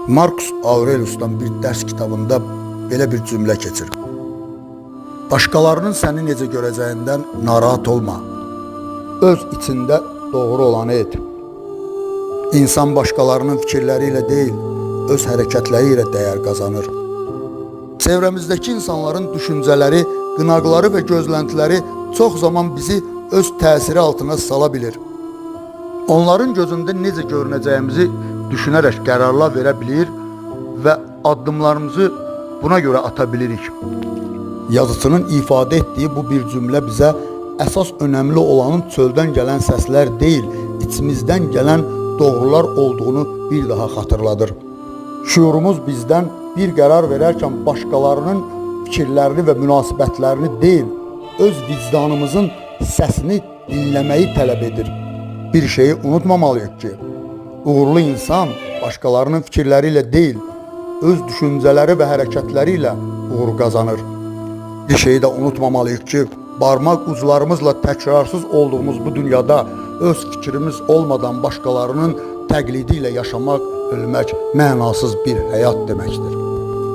Marcus Aurelius'dan bir dərs kitabında belə bir cümlə keçir. Başqalarının səni necə görəcəyindən narahat olma. Öz içində doğru olanı et. İnsan başqalarının fikirləri ilə deyil, öz hərəkətləri ilə dəyər qazanır. Çevrəmizdəki insanların düşüncələri, qınaqları və gözləntiləri çox zaman bizi öz təsiri altına sala bilir. Onların gözündə necə görünəcəyimizi düşünərək qərarlar verə bilir və addımlarımızı buna görə ata bilirik. Yazıçının ifadə etdiyi bu bir cümlə bizə əsas önəmli olanın çöldən gələn səslər deyil, içimizdən gələn doğrular olduğunu bir daha xatırladır. Şüurumuz bizdən bir qərar verərkən başqalarının fikirlərini və münasibətlərini deyil, öz vicdanımızın səsini dinləməyi tələb edir. Bir şeyi unutmamalıyıq ki, uğurlu insan başqalarının fikirləri ilə deyil, öz düşüncələri və hərəkətləri ilə uğur qazanır. Bir şeyi də unutmamalıyıq ki, barmaq uclarımızla təkrarsız olduğumuz bu dünyada öz fikrimiz olmadan başqalarının təqlidi ilə yaşamaq, ölmək mənasız bir həyat deməkdir.